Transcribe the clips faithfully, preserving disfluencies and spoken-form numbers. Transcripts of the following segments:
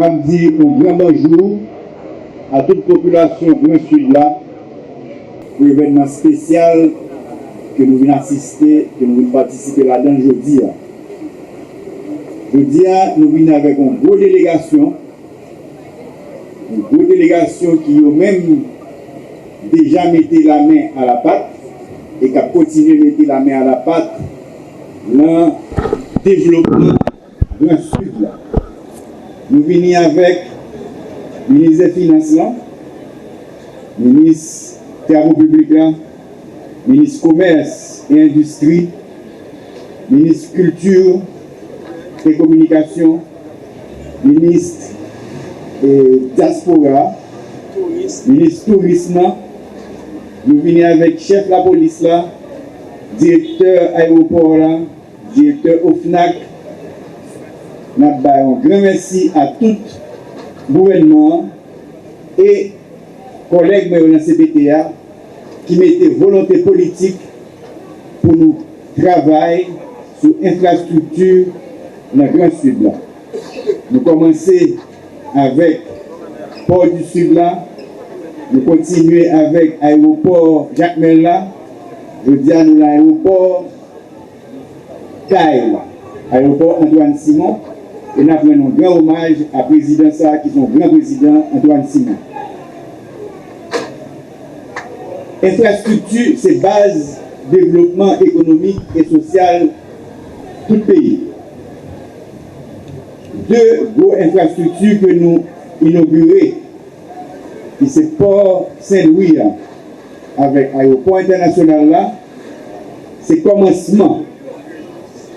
M ap di yon gran bonjou a tout popilasyon Gran Sid la pou evènman espesyal ke nou vin asiste, ke nou vin patisipe ladan l jodi a. Jodi a, nou vin avèk yon gwo delegasyon, yon gwo delegasyon ki yo menm deja mete lamen a la pat e k ap kontinye mete lamen a la pat nan devlopman Gran Sid la. Nou vini avèk minis dè finans lan, minis travo piblik la, minis komès e endistri, minis kilti e kominikasyon, minis, eh, dyaspora, minis tourism lan. Nou vini avèk chèf lapolis la, direktè ayewopò la, direktè ofnak. N ap bay yon gran mèsi a tout gouvènman an e kòlèg mwen yo nan C P T a ki mete volonte politik pou nou travay sou enfrastrikti nan Gran Sid la. Nou kòmanse avèk Pò di Sid la, nou kontinye avèk ayewopò Jakmèl la. Jodi a, nou nan ayewopò Kay la, ayewopò Antoine Simon, e n ap rann yon gran omaj a prezidan sa a ki se yon gran prezidan, Antoine Simon. Enfrastrikti se baz devlopman ekonomik e sosyal tout peyi. De gwo enfrastrikti ke nou inogire, ki se pò Sen Lwi a avèk ayewopò entènasyonal la, se kòmansman.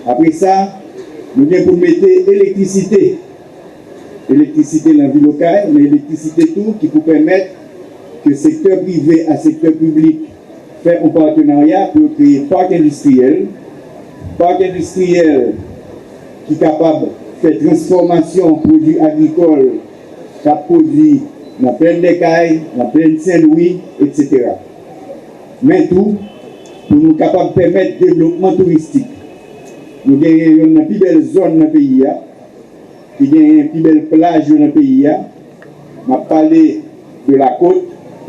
Apre sa, nou gen pou n mete elektrisite. Elektrisite nan vil Okay, men elektrisite tou ki pou pèmèt ke sektè prive a sektè piblik fè yon patenarya pou yo kreye pak endistriyèl. Pak endistriyèl ki kapab fè transfòmasyon pwodui agrikòl k ap pwodui nan plèn Dèkay, nan plèn Sen Lwi, etsetera. Men tou, pou nou kapab pèmèt devlopman touristik. Nou genyen youn nan pi bèl zòn nan peyi a, ki genyen pi bèl plaj yo nan peyi a. M ap pale de Lakòt,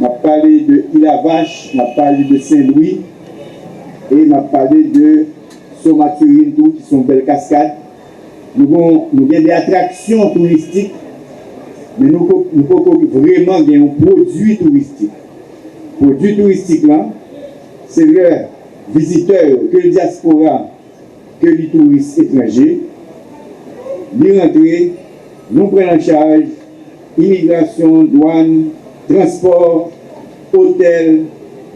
m ap pale de Ilavach, m ap pale de Sen Lwi, e m ap pale de Somaturin tou, ki se yon bèl kaskad. Nou gon, nou gen de atraksyon touristik, men nou ko-, nou poko vrèman gen yon pwodui touristik. Pwodui touristik lan, se lè vizitè yo, ke l dyaspora, ke li touris etranje, li rantre, nou pran l an chaj, imigrasyon, dwàn, transpò, otèl,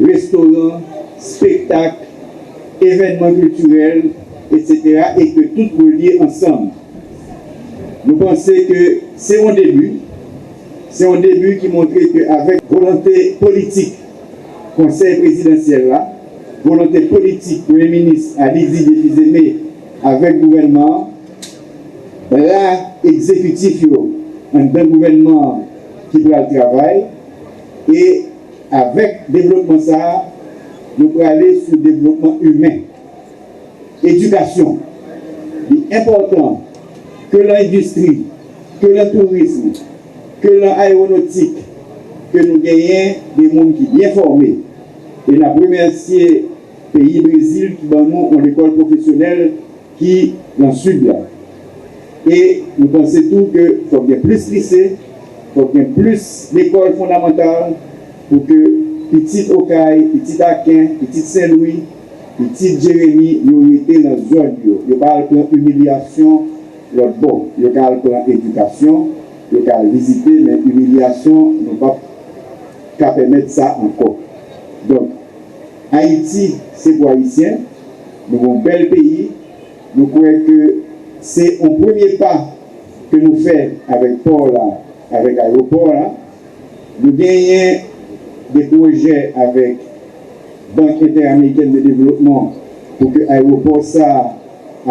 restoran, espektak, evènman kiltirèl, etsetera, e ke tout relye ansanm. Nou panse ke se yon debi, se yon debi ki montre ke avèk volonte politik Konsèy Prezidansyèl la, volonte politik Premye Minis Alizide Fils-Aimé avèk gouvènman an, bra egzekitif yo anndan gouvènman an ki pral travay, e avèk devlopman sa a, nou prale sou devlopman imen. Edikasyon. Li enpòtan ke nan endistri, ke nan tourism, ke nan ayewonotik, ke nou genyen de moun ki byen fòme. E n ap remèsye peyi Brezil ki ban nou yon lekòl pwofesyonèl ki nan sid la. E nou panse tou ke fòk gen plis lise, fòk gen plis lekòl fondamantal pou ke pitit Okay, pitit Aken, pitit Sen Lwi, pitit Jeremi, yo rete nan zòn yo. Yo pa al pran imilyasyon lòt bò. Yo ka al pran edikasyon, yo ka al vizite, men imilyasyon, nou p ap ka pèmèt sa ankò. Donk, Ayiti, se pou Ayisyen. Nou gon bèl peyi. Nou kwè ke se yon premye pa ke nou fè avèk pò la, avèk ayewopò la. Nou genyen de pwojè avèk Bank Entèamerikèn de Devlopman pou ke ayewopò sa a,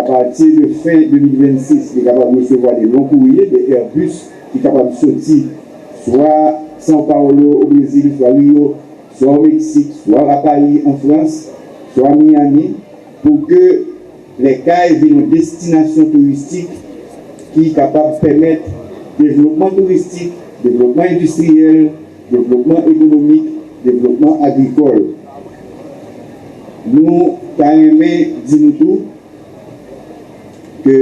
apati de fen de mil vennsis, li kapab resevwa de long kourye, de Airbus, ki kapab soti swa São Paulo o Brezil, swa Rio, swa o Meksik, swa a Paris, an Frans, swa Miami, pou ke Les Cayes vin yon destinasyon touristik ki kapab pèmèt Devlopman touristik, devlopman endistriyèl, devlopman ekonomik, devlopman agrikòl. Nou ta renmen di nou tou ke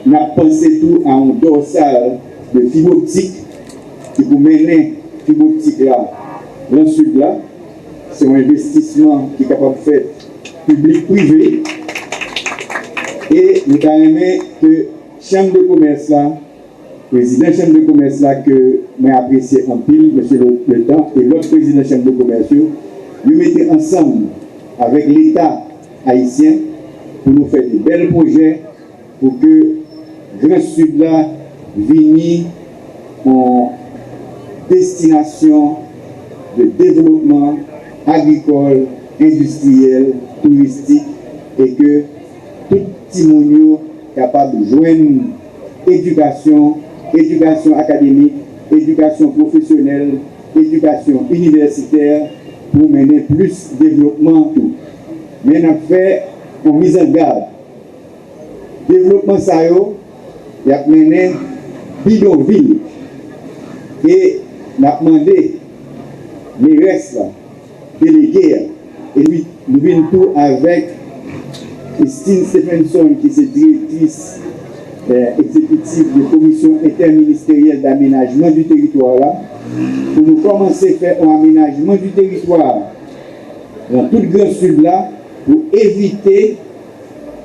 n ap panse tou a yon dòsal de fib optik ki pou mennen fib optik la nan sid la. Se yon envestisman ki kapab fèt piblik prive. E nou ta renmen ke chanm de komès la, prezidan chanm de komès la ke mwen apresye anpil, mesye Le, Letan, e lòt prezidan chanm de komès yo, yo mete ansanm avèk Leta ayisyen pou nou fè de bèl pwojè pou ke Gran Sid la vini yon destinasyon de devlopman agrikòl, endistriyèl, touristik, e ke tout timoun yo kapab jwenn edikasyon, edikasyon akademik, edikasyon pwofesyonèl, edikasyon inivèsitè pou mennen plis devlopman tou. Men n ap fè yon mizangad. Devlopman sa yo, y ap mennen bidonvil. E n ap mande merès la, delege a, epi nou vin tou avèk Christine Stephenson, ki se direktris, eh, egzekitif de Komisyon Entèministeryèl d'Amenajman di Teritwa la, pou nou kòmanse fè yon amenajman di teritwa nan tout Gran Sid la, pou evite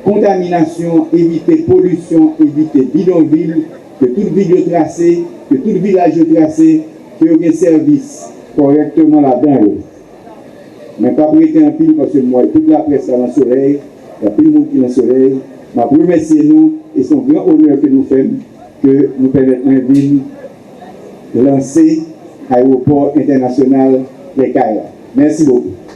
kontaminasyon, evite polisyon, evite bidonvil, ke tout vil yo trase, ke tout vilaj yo trase, ke yo gen sèvis kòrèkteman ladan yo. Mwen p ap rete anpil paske m wè tout laprès la nan solèy, gen anpil moun ki nan solèy. M ap remèsye nou e se yon gran onè ke nou fè m ke nou pèmèt mwen vin lanse ayewopò entènasyonal Lèkay la. Mèsi bokou.